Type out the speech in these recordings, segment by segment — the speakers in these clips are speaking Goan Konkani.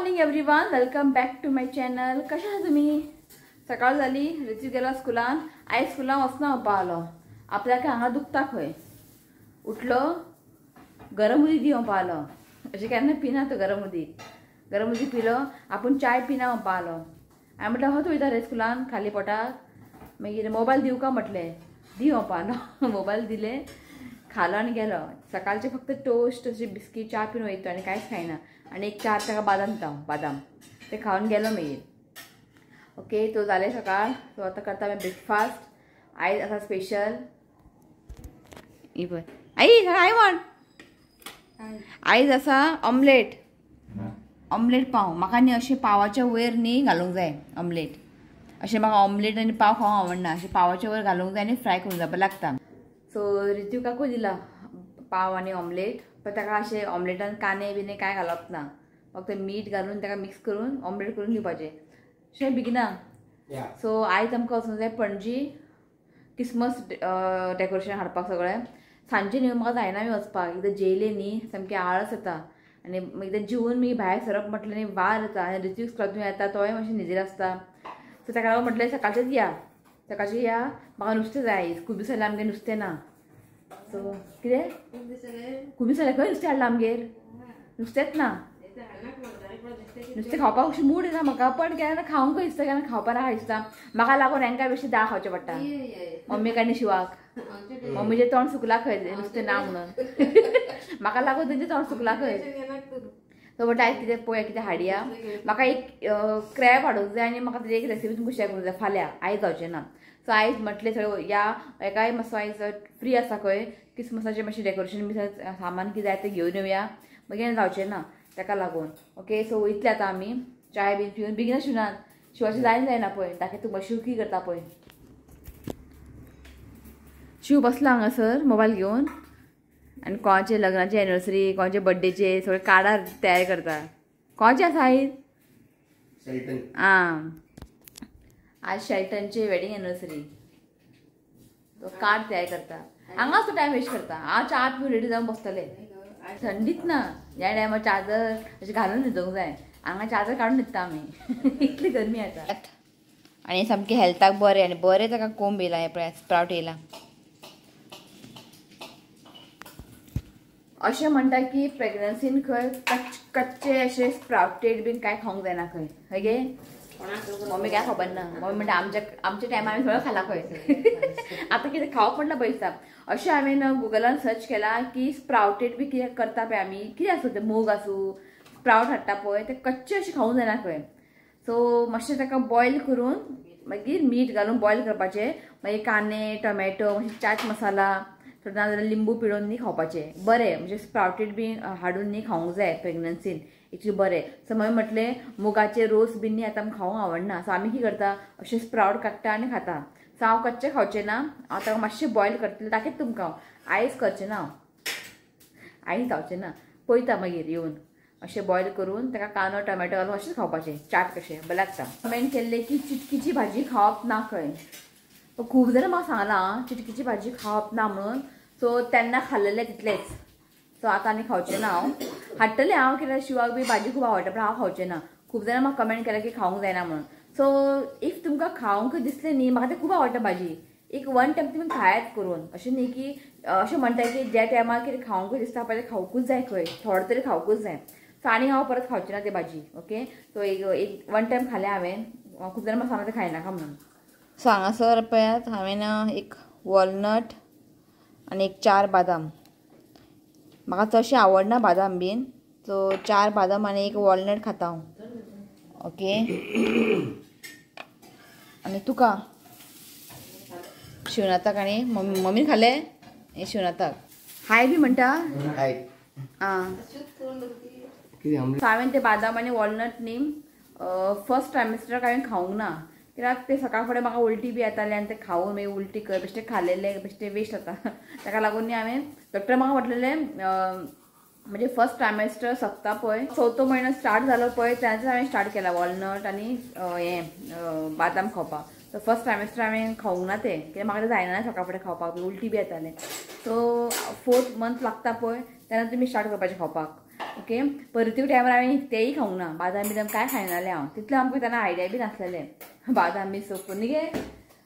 Morning everyone, welcome back to my channel. कशें आसा तुमी? सकाळ जाली, रितू गेलो स्कुलान. आयज स्कुलान वचना म्हणपा आलो, आपल्याक हांगा दुखता खंय. उठलो, गरम उदीक दी म्हणपा आलो. अशें केन्ना पिना तो गरम उदीक. गरम उदीक पिलो, आपूण चाय पिना म्हणपा आलो. हांवें म्हटलें हो तूं वयता रे स्कुलान खाली पोटाक? मागीर मोबायल दिवं का म्हटलें, दी म्हणपा आलो. मोबायल दिले, खालो आनी गेलो. सकाळचे फक्त टोस्ट अशी बिस्कीट च्या पिवन वयता आनी कांयच खायना. आनी एक चार ताका बादाम दिता, बादाम ते खावन गेलो मागीर. ओके, तो जालें सकाळ. सो आतां करता आमी ब्रेकफास्ट. आयज आसा स्पेशल ही पळय आई आई म्हण, आयज आसा ऑमलेट. ऑमलेट पाव. म्हाका न्ही अशें पावाच्या वयर न्ही घालूंक जाय ऑमलेट. अशें म्हाका ऑमलेट आनी पाव खावंक आवडना. अशें पावाच्या वयर घालूंक जाय आनी फ्राय करूंक जाय, बरें लागता. सो रितुकाकूय दिला पाव आनी ऑमलेट. पण ताका अशें ऑमलेटान कांदे बिने कांय घालप ना, फक्त मीठ घालून ताका मिक्स करून ऑमलेट करून दिवपाचें. अशें बेगिना. सो आयज आमकां वचूंक जाय पणजी क्रिसमस डेकोरेशन हाडपाक सगळें. सांजे न्ही म्हाका जायना मी वचपाक, एकदां जेयलें न्ही सामकें आळस येता आनी एकदां जेवन मागीर भायर सरप म्हटलें न्ही वार येता. आनी ऋत्विक स्कुलांतून येता तोय मातशें न्हिदेर आसता. सो ताका लागून म्हटलें सकाळचेंच या, सकाळचें या, म्हाका नुस्तें जाय. खूब दीस जालें आमगेर नुस्तें ना. सो कितें खूब दीस जालें खंय नुस्तें हाडलां आमगेर? नुस्तेंच ना. नुस्तें खावपाक अशें मूड येना म्हाका, पण केन्ना खावंक दिसता, केन्ना खावपाक नाका दिसता. म्हाका लागून हेंकां बेश्टें दाळ खावचें पडटा, मम्मीक आनी शिवाक. मम्मीचें तोंड सुकलां खंय नुस्तें ना म्हणून. म्हाका लागून तेंचें तोंड सुकलां खंय. सो म्हणटा आयज कितें पळोवया कितें हाडया. म्हाका एक क्रॅब हाडूंक जाय आनी म्हाका तेजी एक रेसिपी तुमकां शेअर करूंक जाय फाल्यां, आयज जावचें ना. सो आयज म्हटलें सगळें या, एकाय मातसो आयज फ्री आसा खंय, क्रिसमसाचें मातशें डेकोरेशन बी सामान कितें जाय तें घेवन येवया, मागीर जावचें ना ताका लागून. ओके, सो वयतले आतां आमी चाय बीन पिवन बेगिना. शिवनात शिवाचें जायना जायना पळय, दाखय तुमकां शिव की करता पळय. शिव बसला हांगासर मोबायल घेवन आनी कोणाचे लग्नाचे एनिवर्सरी, कोणाचे बड्डेचे सगळे कार्डार तयार करता. कोणाचे आसा आयज? आं, आज शेल्टनचे वेडिंग एनिवर्सरी, तो कार्ड तयार करता. हांगाच तो टायम वेस्ट करता. हांव च्या पिवन रेडी जावन बसतले. थंडीच ना ह्या टायमार चादर अशें घालून न्हिदोंक जाय. हांगा चादर काडून न्हिदता आमी, इतली गरमी आतां. आनी सामकें हेल्थाक बरें आनी बरें ताका कोंब येयला, हें पळय स्प्रावट येयला. अशें म्हणटा की प्रेग्नन्सीन खंय कच्चे अशे स्प्रावटेड बीन कांय खावंक जायना खंय. हय गे मम्मी? काय खबर ना. मम्मी म्हणटा आमच्या आमच्या टायमार आमी सगळें खाला खंय. आतां कितें खावप म्हणल्यार पयसा. अशें हांवें गुगलान सर्च केलां की स्प्रावटेड बी कितें करता पळय आमी, कितें आसूं तें, मूग आसूं, स्प्रावट हाडटा पळय, ते कच्चे अशें खावंक जायना खंय. सो मातशें ताका बॉयल करून मागीर मीठ घालून बॉयल करपाचें, मागीर कांदे, टोमॅटो, मातशें चाट मसाला, थोडें नाजाल्यार लिंबू पिळून न्ही खावपाचें बरें. म्हणजे स्प्रावटेड बी हाडून न्ही खावंक जाय प्रेग्नन्सीन, एक्चुली बरें. सो मागीर म्हटलें मुगाचे रोस बीन न्ही आतां आमकां खावंक आवडना. सो आमी कितें करता, अशें स्प्रावट काडटा आनी खाता. सो हांव कच्चें खावचें ना, हांव ताका मातशें बॉयल करतलें. दाखयता तुमकां हांव, आयज करचें ना, हांव आयज जावचें ना, पळयता मागीर येवन. अशें बॉयल करून ताका कांदो टोमॅटो घालून अशेंच खावपाचें, चाट कशें बरें लागता. कमेंट केल्लें की चिटकीची भाजी खावप ना खंय. खूब जाणां म्हाका सांगलां चिटकीची भाजी खावप ना म्हणून. सो तेन्ना खाल्लेलें तितलेंच. सो आतां आनी खावचें ना हांव. हाडटलें हांव, कित्याक शिवाक बी भाजी खूब आवडटा, पण हांव खावचें ना. खूब जाणां म्हाका कमेंट केलें की खावंक जायना म्हणून. सो if तुमकां खावंक दिसलें न्ही, म्हाका तें खूब आवडटा भाजी, एक वन टायम तुमी खायात करून. अशें न्ही की अशें म्हणटा की ज्या टायमार कितें खावंक दिसता पळय तें खावंकूच जाय खंय, थोडें तरी खावंकूच जाय. सो आनी हांव परत खावचें ना तें भाजी. ओके, सो एक वन टायम खालें हांवें. खूब जाणां म्हाका सांगलां तें खायनाका म्हणून. सो हांगासर पळयात हांवें एक वॉलनट आनी एक चार बादाम. म्हाका चडशें आवडना बादाम बीन, सो चार बादाम आनी एक वॉलनट खाता हांव. ओके, आनी तुका शिवनाथाक आनी मम्मीन खाले हे शिवनाथाक हाय बी म्हणटा. आं, सो हांवें ते बादाम आनी वॉलनट न्ही फर्स्ट ट्रायमिस्टराक हांवें खावंक ना, कित्याक ते सकाळ फुडें म्हाका उलटी बी येताले आनी ते खावन मागीर उलटी कर बेश्टे खालेले बेश्टे वेस्ट जाता. ताका लागून न्ही हांवें डॉक्टर म्हाका म्हटलेलें म्हणजे फर्स्ट ट्रायमेस्टर सोंपता पळय, चवथो म्हयनो स्टार्ट जालो पळय तेन्नाच हांवें स्टार्ट केला वॉलनट आनी हें बादाम खावपाक. सो फर्स्ट ट्रायमेस्टर हांवें खावंक ना तें, कित्याक म्हाका तें जायना सकाळ फुडें खावपाक, उलटी बी येतालें. सो फोर्थ मंथ लागता पळय तेन्ना तुमी स्टार्ट करपाचें खावपाक. ओके परती टायमार हांवें तेय खावंक ना बादाम बिदाम कांय खायनासलें हांव तितलें आमकां तेन्ना आयडिया बी नासलेलें बादाम बी सोपून न्ही गे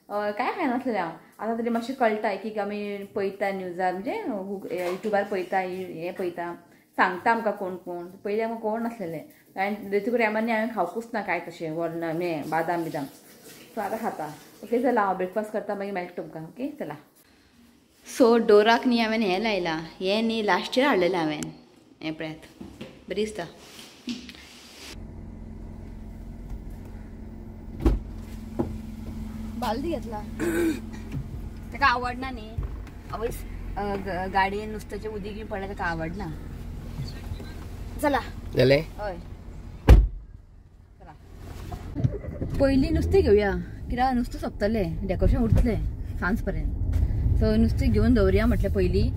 कांय खायनासलेलें हांव. आतां तरी मातशें कळटा की आमी पळयता न्यूजार म्हणजे युट्यूबार पळयता हें पळयता सांगता आमकां कोण कोण पयलीं आमकां कोण नासलेलें आनी ऋतूक टायमार न्ही हांवें खावकूच ना कांय तशें वर्ण हें बादाम बिदाम. सो आतां खाता. ओके चला हांव ब्रेकफास्ट करता मागीर मेळटा तुमकां. ओके चला. सो डोराक न्ही हांवें हें लायलां हें न्ही लास्ट इयर हाडलेलें हांवें हें पळयात बरी दिसता. बालदी घेतला ताका आवडना न्ही आवयस गाडयेन नुस्त्याचें उदीक बी पडलें ताका आवडना. चला जालें हय चला पयलीं नुस्तें घेवया कित्याक नुस्तें सोंपतलें डेकोरेशन उरतलें सांज पर्यंत. सो नुस्तें घेवन दवरुया म्हटलें पयलीं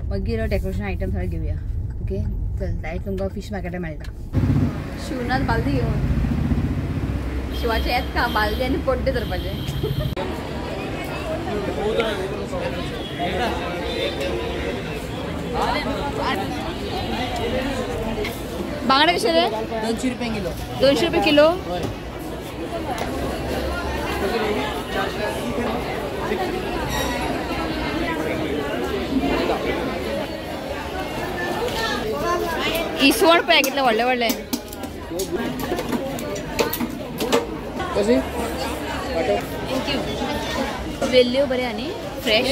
मागीर डेकोरेशन आयटम सगळें घेवया. ओके चल डायरेक्ट तुमकां फिश मार्केटार मेळटा. शिवनाथ बालदी घेवन शिवाचें येत का बालदी आनी पड्डे धरपाचे. बांगडे कशे रे? 200 रुपये किलो. 200 रुपये किलो. इसवण पळय कितले व्हडले व्हडले. कशी thank you. वेल्ल्यो बरे आनी फ्रेश.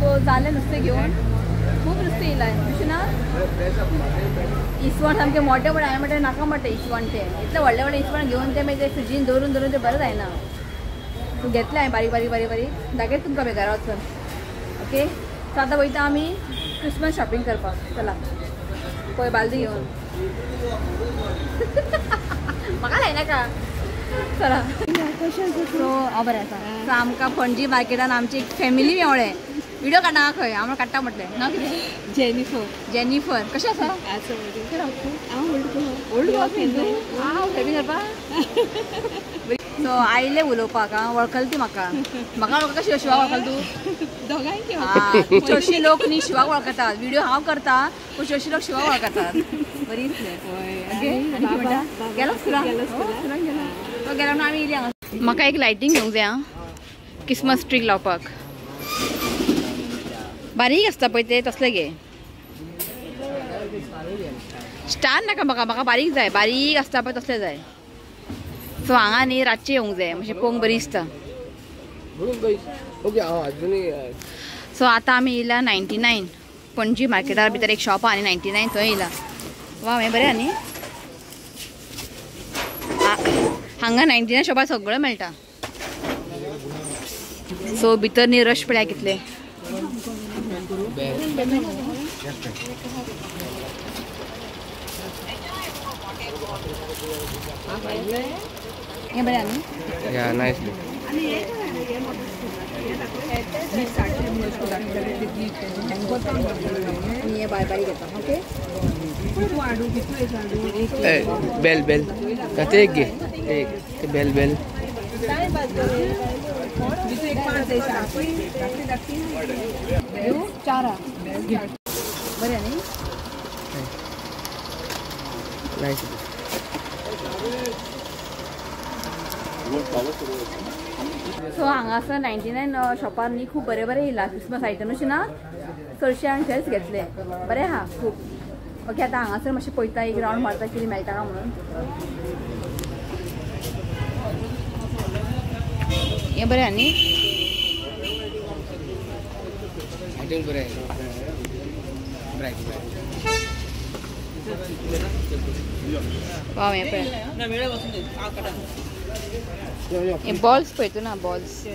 सो जालें नुस्तें घेवन खूब नुस्तें येयलां अशें ना. इसवण सामकें मोठे मोठे हांवें म्हणलें नाका म्हणटा इसवण तें इतले व्हडले व्हडले इसवण घेवन तें मागीर ते फ्रिजीन दवरून दवरून तें बरें जायना. सो घेतलें हांवें बारीक बारीक बारीक बारीक दाखयत तुमकां मागीर घरा वचून. ओके सो आतां वयता आमी क्रिसमस शॉपिंग करपाक. चला पळय बालदी घेवन म्हाका लायनाका. चला सो हांव बरें आसा. सो आमकां पणजी मार्केटान आमची एक फॅमिली मेवळें. व्हिडिओ काडना खंय हांव काडटा म्हटलें नांव कितें? जेनिफर. जेनिफर कशें आसा? ओल्ड गोवा हांव शॉपिंग करपाक. सो आयले उलोवपाक आं वळखली ती म्हाका. म्हाका वळखता कशी शिवाक वळखल तूं? दोगांयकी चडशी लोक न्ही शिवाक वळखतात. व्हिडिओ हांव करता पूण चडशी लोक शिवाक वळखतात. बरी दिसलें. ओके गेलो स्कुलान तो गेलो म्हणून आमी येयली हांगा. म्हाका एक लायटींग घेवंक जाय आं क्रिसमस ट्री लावपाक. बारीक आसता पळय ते तसले घे. स्टार नाका म्हाका म्हाका बारीक जाय. बारीक आसता पळय तसले जाय. सो हांगा न्ही रातचें येवंक जाय मातशें पळोवंक बरी दिसता. सो आतां आमी येयला 99 पणजी मार्केटार भितर एक शॉप आहा न्ही 99 थंय येयला. वा हें बरें आहा न्ही. हांगा 99 शॉपार सगळें मेळटा. सो भितर न्ही रश पळया कितले. हें बरें आहा न्ही. या नायस. हे बारीक बारीक घेता. ओके बेल बेल ते एक घे ते बेल बेल चार बरें न्ही. नायस. सो हांगासर 99 शॉपार न्ही खूब बरें बरें येयला क्रिसमस आयटम अशें ना. चडशे हांवें थंयच घेतले बरें आहा खूब. ओके आतां हांगासर मातशें पळयता एक रावंड मारता कितें मेळटा काय म्हणून. हें बरें आहा न्ही. आयटम बरें ब्रायट ब्रायट. वाव हें पळय हे बॉल्स पळय तूं ना बॉल्स.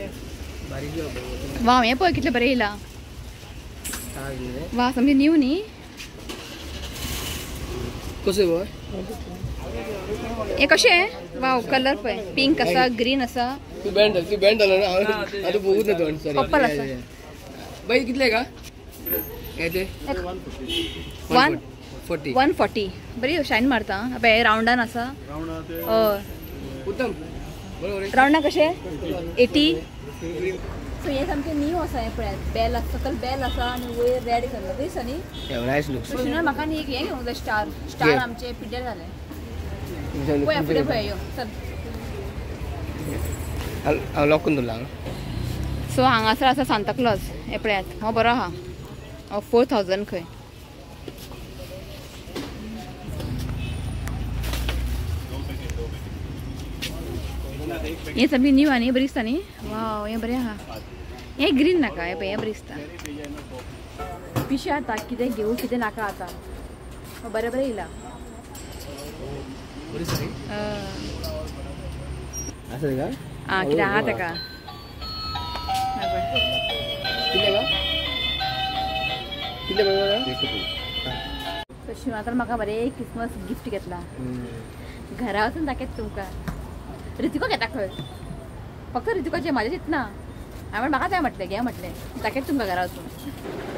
वाव हें पळय कितलें बरें येयलां. वा सामकें न्यू न्ही. कशें गो हें कशें? वाव कलर पळय पिंक आसा ग्रीन आसा. तूं बँड तूं बँड जालो ना आतां बघूच ना तोंड. सॉरी पर्पल आसा. बाई कितले का? 140. 140 बरी शायन मारता. पळय रावंडान आसा. हय उत्तम बरोबर. रावंडा कशें? 80. सो हें सामकें न्यू आसा हें पळयात बेल आसा सकयल बेल आसा आनी वयर रेड कलर दिसता न्ही. Nice looks. सो म्हाका न्ही एक हें घेवंक जाय स्टार स्टार आमचें पिड्ड्यार जालें. पळया फुडें पळय यो चल. हांव लॉक करून दवरला. सो हांगासर आसा सांताक्लॉज हें पळयात हो बरो आहा हो 4000 खंय. हें सामकें न्यू आहा न्ही बरें दिसता न्ही. वाव हें बरें आहा. हें ग्रीन नाका हें पळय हें बरें दिसता. पिशें आतां कितें घेवं कितें नाका आतां बरें बरें येयला. आं कितें आहा तेका शिवनाथान म्हाका बरें क्रिसमस गिफ्ट घेतला. घरा वचून दाखयता तुमकां. ऋतिको घेता खंय फक्त ऋतिकाचें म्हाजें चिंतना हांवें म्हाका जाय म्हटलें घे म्हटलें दाखयता तुमकां घरा वचून.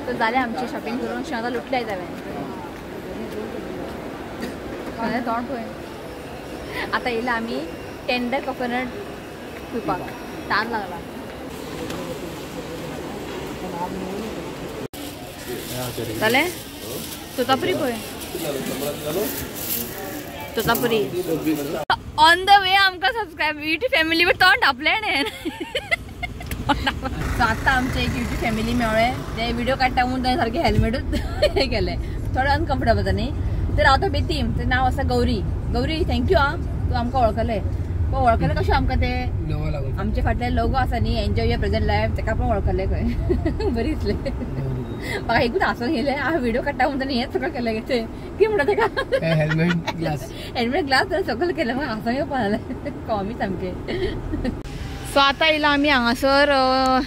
तर जालें आमचें शॉपिंग करून. शिवनाथा लुटलें आयज हांवें तोंड पळय. आतां येयला आमी टेंडर कोकोनट पिवपाक तान लागला. जालें तोतापुरी पळय तोतापुरी. ऑन the way आमकां सबस्क्रायब यूट्यूब फॅमिली तोंड धापलें. सो आतां आमचे एक यूट्यूब फॅमिली मेळ्ळे ते व्हिडिओ काडटा म्हणून ताणें सारकें हेल्मेटूच हें केलें थोडें अनकम्फर्टेबल जाता न्ही. तर रावता बेतीम तें नांव आसा गौरी. गौरी thank you आं तूं आमकां वळखलें. पण वळखलें कशें आमकां तें आमचे फाटल्यान लोगो आसा न्ही एन्जॉय your present life तेका पण वळखलें खंय. बरें दिसलें म्हाका एकूच हांसून येयलें हांव व्हिडिओ काडटा म्हणून ताणें हेंच सगळें केलें तें कितें म्हणटा तेका हेल्मेट ग्लास हेल्मेट ग्लास सगळें केलें म्हाका हांसून येवपा जालें कॉमी सामकें. सो आतां येयला आमी हांगासर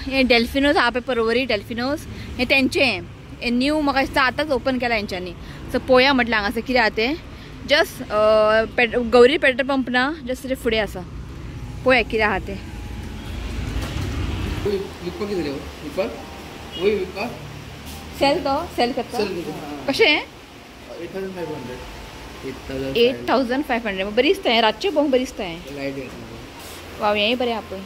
हें डेल्फिनोज आहा पळय परवरी डेल्फिनोज हें तेंचें हें न्यू म्हाका दिसता आतांच ओपन केलां हेंच्यांनी. सो पळोवया म्हटलें हांगासर कितें आहा तें. जस्ट गौरी पेट्रोल पंप ना जस्ट तेजे फुडें आसा पळोवया कितें आहा तें. सेल तो सेल करता कशें 8500 बरी दिसता हें रातचें पळोवंक बरी दिसता हें. वाव हेंय बरें आहा पळय.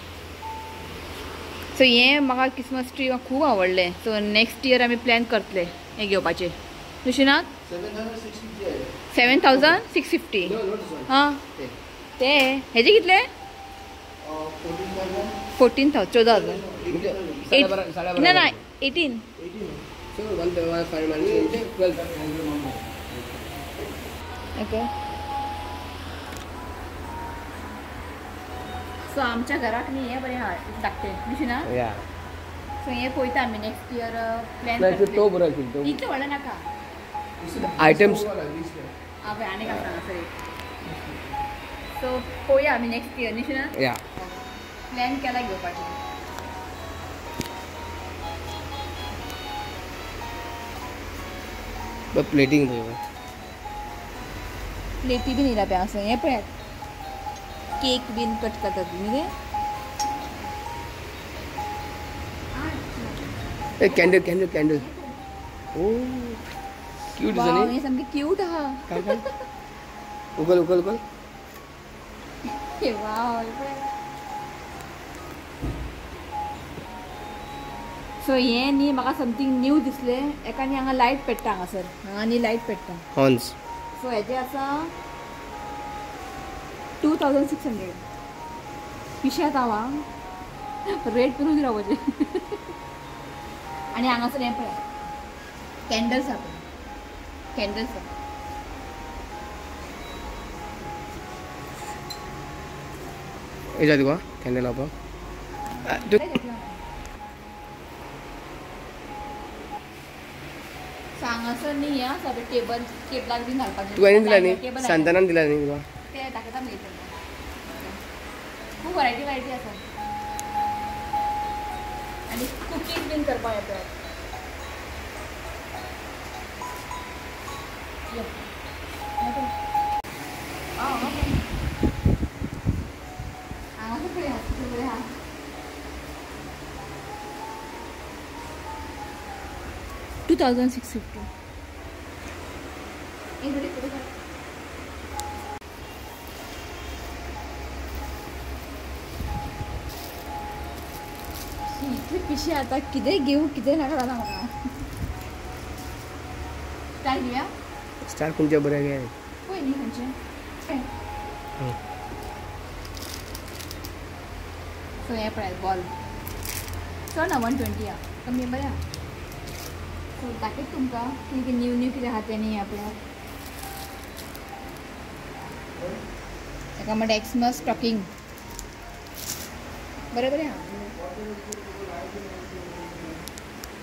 सो हें म्हाका क्रिसमस ट्री खूब आवडलें. सो नेक्स्ट इयर आमी प्लॅन करतले हें घेवपाचें. ऋषीनाथ 7650. हां ते हेजे कितले 14,000 14,000 ना ना 18. ओके सो आमच्या घराक न्ही हें बरें आहा धाकटें ऋषीना. सो हें पळयता आमी नेक्स्ट इयर प्लॅन करतले. इतलें व्हडलें नाका आयटम्स आं आनीक आसा हांगासर एक. सो पळोवया आमी नेक्स्ट इयर न्ही ना प्लॅन केला घेवपाचें. प्लेटींग पळय प्लेटी बीन येयला पळय हांगासर हें पळयात केक बीन कट करतात न्ही ते. Candle candle candle oh cute दिसता न्ही हें सामकें क्यूट आहा. काय काय उगल उगल उगल. वाव सो हें न्ही म्हाका समथींग न्यू दिसलें. एका न्ही हांगा लायट पेट्टा हांगासर हांगा न्ही लायट पेट्टा हॉर्न्स. सो हेजें आसा 2600. पिश्यात हांव आं रेट करून रावपाचें. आनी हांगासर हें पळय कॅन्डल्स आहा पळय कॅन्डल्स आहा. हे जाता तुका कॅन्डल लावपाक. हांगासर न्ही हें आसा पळय टेबल टेबलाक बीन घालपाचें. तुका दिला न्ही सांतानान दिला न्ही तुका तें दाखयता मागीर तुमकां. खूब वरायटी वरायटी आसा आनी कुकीज बीन करपाक येता. हांगासर पळय हांगासर बरें आहा. 2650. इतली पिशी आतां कितें घेवं कितें नाका जालां म्हाका. स्टार घेवया. स्टार खंयचे बरें घे पळय न्ही खंयचे. सो हें पळयात बॉल चड ना 120 आहा, कमी बरें आहा. सो दाखयता तुमकां कितें न्यू न्यू कितें आहा तें न्ही. आपल्याक ताका म्हणटा एक्समस स्टॉकिंग. बरें बरें आहा.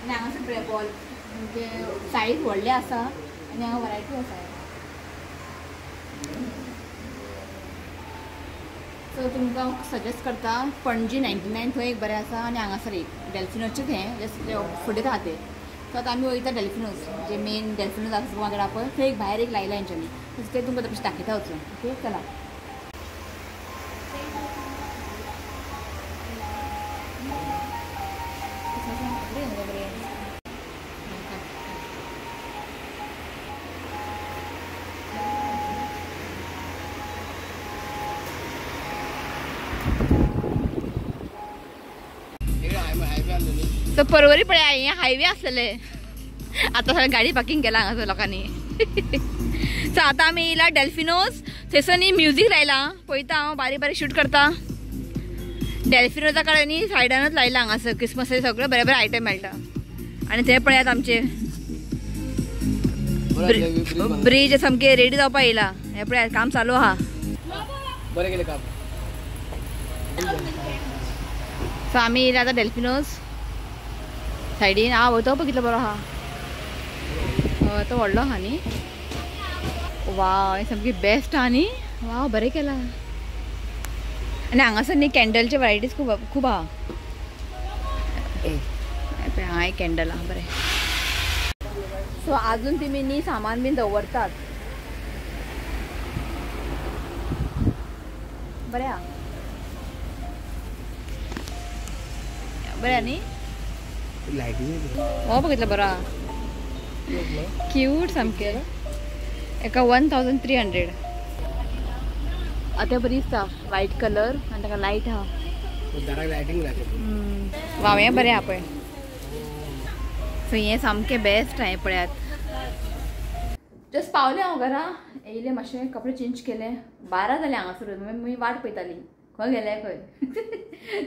आनी हांगासर पळय बॉल म्हणजे सायज व्हडले आसा आनी हांगा वरायटी आसा. सो तुमकां हांव सजेस्ट करता पणजी 99 थंय एक बरें आसा आनी हांगासर एक डेल्फिनोचेच हें जस्ट फुडें आहा तें. सो आतां आमी वयता डेल्फिनोज, जे मेन डेल्फिनोज आसा वांगडा पळय थंय एक भायर एक लायला हेंच्यांनी, ते तुमकां तशें दाखयता वचून. ओके चला. सो परवरी पळय हें हायवे आसलेले, आतां सगळें गाडी पार्किंग केला हांगासर लोकांनी. सो आतां आमी येयला डेल्फिनोज, थंयसर न्ही म्युजीक लायला पळयता हांव, बारीक बारीक शूट करता. डेल्फिनोजा कडेन न्ही सायडानूच लायला हांगासर क्रिसमसाचे सगळें बरें बरें आयटम मेळटा. आनी थंय पळयात आमचे ब्रिज सामके रेडी जावपा येयला. हें पळयात काम चालू आहा. बरें केलें काम. सो आमी येयला आतां डेल्फिनोज सायडीन. आं तो पळय कितलो बरो आहा, तो व्हडलो आहा न्ही. वाव हें सामकी बेस्ट आहा न्ही. वाव बरें केलां. आनी हांगासर न्ही कॅन्डलचे वरायटीज खूब खूब आहा. हांगा एक कॅन्डल आहा बरें. सो आजून तेमी न्ही सामान बीन दवरतात. बरें आहा, बरें आहा न्ही. हो बघितलं बरं आहा, क्यूट सामकें. एका 1300. आतां बरी दिसता व्हायट कलर आनी ताका लायट आहा. वाव हें बरें आहा पळय. सो हें सामकें बेस्ट आहा हें पळयात. जस्ट पावलें हांव घरा, येयलें मातशें कपडे चेंज केले. 12 जालें हांगासर. मम्मी वाट पळयताली खंय गेले खंय.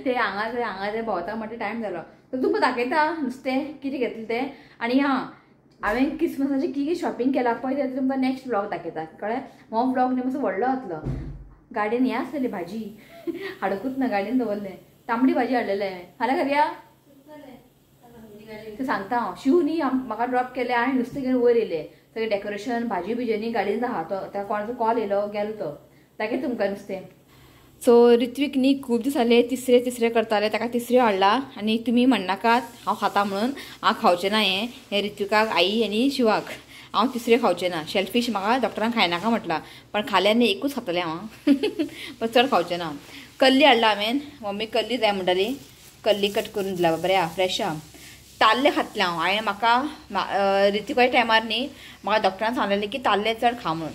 ते हांगा हांगा भोंवता म्हणटा टायम जालो. सो तुमकां दाखयता नुस्तें कितें घेतलें तें. आनी हां हांवें क्रिसमसाचें कितें कितें शॉपिंग केलां पळय तें तुमकां नेक्स्ट व्लॉग दाखयता. कळ्ळें? हो व्लॉग न्ही मातसो व्हडलो जातलो. गाडयेन हें आसलेली भाजी हाडकूच ना, गाडयेन दवरलें. तांबडी भाजी हाडलेलें हांवें. फाल्यां करया तें सांगता हांव. शिव न्ही म्हाका ड्रॉप केलें आनी नुस्तें घेवन वयर येयलें. सगळें डेकोरेशन भाजी बिजनी गाडयेन आहा. तो ताका कोणाचो कॉल येयलो गेलो तो. दाखयता तुमकां नुस्तें. सो ऋत्विक न्ही खूब दीस जाले तिसरे तिसरे करताले, ताका तिसऱ्यो हाडला. आनी तुमी म्हणनाकात हांव खाता म्हणून, हांव खावचें ना हें. हें ऋत्विकाक आई आनी शिवाक हांव तिसऱ्यो खावचें ना. शेलफीश म्हाका डॉक्टरान खायनाका म्हटलां, पण खाल्यार न्ही एकूच खातलें हांव. पण चड खावचें ना. कल्ली हाडला हांवें, मम्मी कल्ली जाय म्हणटाली, कल्ली कट करून दिला. बरें आहा, फ्रेश आहा. ताल्ले खातलें हांव. हांवें म्हाका ऋत्विकाच्या टायमार न्ही म्हाका डॉक्टरान सांगलेलें की ताल्ले चड खा म्हणून.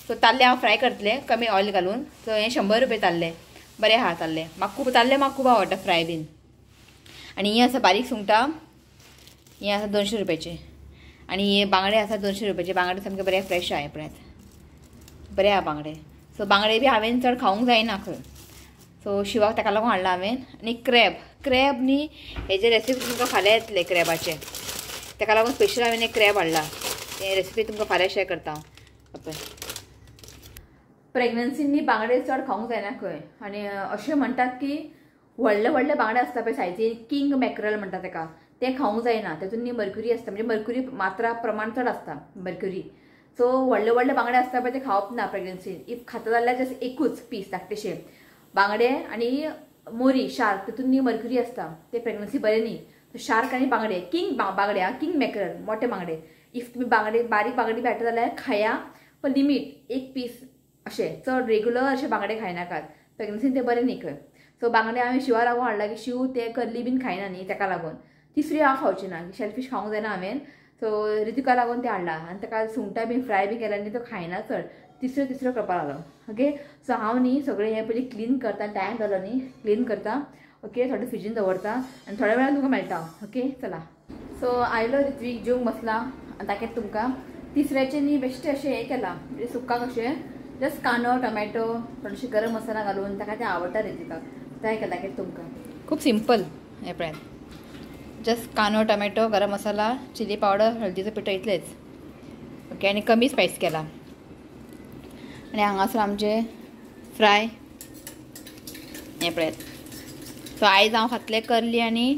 सो ताल्ले हांव फ्राय करतलें कमी ऑयल घालून. सो हें 100 रुपये ताल्ले. बरें आहा ताल्ले. म्हाका खूब ताल्ले म्हाका खूब आवडटा फ्राय बीन. आनी हें आसा बारीक सुंगटां, हें आसा 200 रुपयाचें. आनी हे बांगडे आसा 200 रुपयाचे. बांगडे सामके बरे फ्रेश आहा पळयात, बरे आहा बांगडे. सो बांगडे बी हांवें चड खावंक जायना खंय. सो शिवाक ताका लागून हाडला हांवें. आनी क्रॅब, क्रॅब न्ही हेजे रेसिपी तुमकां फाल्यां येतले क्रॅबाचे, ताका लागून स्पेशल हांवें एक क्रॅब हाडला. ते रेसिपी तुमकां फाल्यां शेअर करता हांव. पळय प्रेग्नन्सीन न्ही बांगडे चड खावंक जायना खंय. आनी अशें म्हणटात की व्हडले व्हडले बांगडे आसता पळय सायजीन, किंग मॅकरल म्हणटा ताका, ते खावंक जायना. तेतून न्ही मर्क्युरी आसता, म्हणजे मर्क्युरी मात्रा प्रमाण चड आसता मर्क्युरी. सो व्हडले व्हडले बांगडे आसता पळय ते खावप ना प्रेग्नन्सीन. If खाता जाल्यार जस्ट एकूच पीस धाकटेशे बांगडे. आनी मोरी शार्क तेतून न्ही मर्क्युरी आसता, ते प्रेग्नन्सी बरें न्ही. शार्क आनी बांगडे, किंग बांगडे आं, किंग मॅकरल मोठे बांगडे. If तुमी बांगडे बारीक बांगडे मेळटा जाल्यार खाया, पण लिमीट एक पीस अशें, चड रेगुलर अशें बांगडे खायनाकात प्रेग्नन्सीन, ते बरें न्ही खंय. सो बांगडे हांवें शिवा लागून हाडला की शिव ते करली बीन खायना न्ही ताका लागून. तिसरी हांव खावची ना, शेलफीश खावंक जायना हांवें. सो ऋतिका लागून ते हाडला. आनी ताका सुंगटां बीन फ्राय बी केल्या न्ही तो खायना चड, तिसऱ्यो तिसऱ्यो करपाक लागलो. ओके, सो हांव न्ही सगळें हें पयलीं क्लीन करता, टायम जालो न्ही, क्लीन करता. ओके थोडे फ्रिजीन दवरता आनी थोड्या वेळान तुमकां मेळटा. ओके चला. सो आयलो ऋत्वीक जेवंक बसला आनी दाखयता तुमकां तिसऱ्याचें न्ही बेश्टें अशें हें केलां म्हणजे सुक्का कशें जस्ट कांदो टोमॅटो थोडेशे गरम मसाला घालून ताका तें आवडटा ऋत्विकाक तें केलां दाखयता तुमकां. खूब सिंपल हें पळयात जस्ट कांदो टोमॅटो गरम मसाला चिली पावडर हळदीचो पिठो इतलेच. ओके आनी कमी स्पायस केला. आनी हांगासर आमचें फ्राय हें पळयात. सो आयज हांव खातलें करली आनी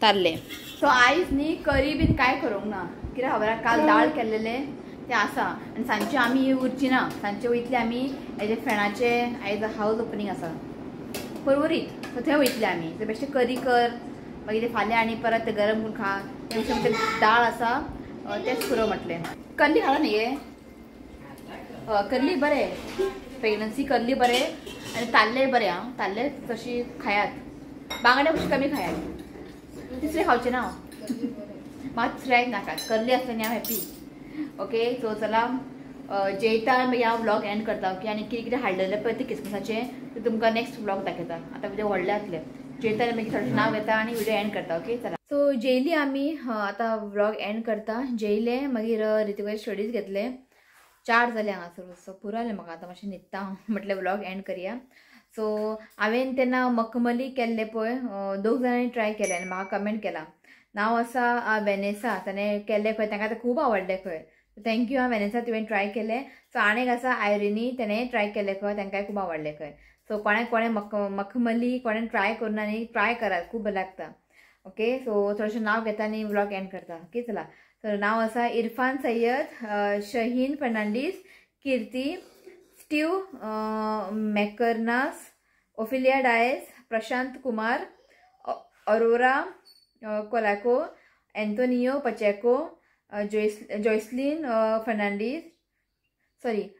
तारले. सो आयज न्ही करी बीन कांय करूंक ना कित्याक खबर आहा काल दाळ केल्लेलें तें आसा आनी सांजचे आमी उरची ना सांजचे वयतले आमी हेजे फ्रेंडाचे आयज हावज ओपनींग आसा परवरीत सो थंय वयतले आमी. सो बेश्टें करी कर मागीर ते फाल्यां आनी परत ते गरम करून खा ते पेक्षा दाळ आसा तेंच पुरो म्हटलें. करली खाला न्ही गे करली बरें प्रेग्नन्सी करली बरें आनी ताल्ले बरें आं ताल्ले तशी खायात बांगडे मातशे कमी खायात तिसरे खावचे ना मात तिसऱ्याक नाका करली आसता न्ही हांव हॅपी. ओके सो चला जेयता मागीर हांव व्लॉग एंड करता. ओके आनी कितें कितें हाडलेलें पळय तें क्रिसमसाचें तें तुमकां नेक्स्ट व्लॉग दाखयता. आतां व्हिडियो व्हडले जातले जेयता आनी मागीर थोडें नांव घेता आनी व्हिडियो एंड करता. ओके चला. सो जेयली आमी आतां व्लॉग एंड करता. जेयले मागीर ऋतिकाचे स्टडीज घेतले 4 जाले हांगासर. सो पुरो जालें म्हाका आतां मातशें न्हिदता हांव म्हटलें व्लॉग एंड करया. सो हांवें तेन्ना मखमली केल्ले पळय 2 जाणांनी ट्राय केलें आनी म्हाका कमेंट केला. नांव आसा वेनेसा ताणें केल्लें खंय तांकां तें खूब आवडलें खंय. Thank you आं वेनेसा तुवें ट्राय केलें. सो आनी एक आसा आयरिनी तेणें ट्राय केलें खंय तांकांय खूब आवडलें खंय. सो कोणें कोणें मखमली कोणें ट्राय करूं ना न्ही ट्राय करात खूब बरें लागता. ओके सो थोडेशें नांव घेता आनी व्लॉग एंड करता. ओके चला. सो नांव आसा इरफान सय्यद शहीन फर्नांडीस कीर्ती Steve मॅकर्नास Ophelia Dias Prashant Kumar Aurora Colaco Antonio Pacheco Joycelyn Fernandes sorry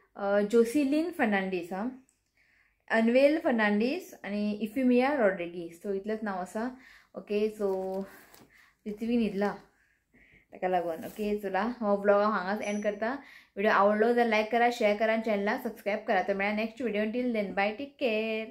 Jocelyn Fernandes आं अनवेल फर्नांडीस आनी इफिमिया रॉड्रिगीस. सो इतलेंच नांव आसा. ओके सो ऋत्वी न्हिदला ताका लागून. ओके चला हो व्लॉग हांव हांगाच एंड करता. व्हिडिओ आवडलो जाल्यार लायक करा शेअर करा आनी चॅनलाक सबस्क्रायब करा. तर मेळ्ळा next video. Till then bye take care.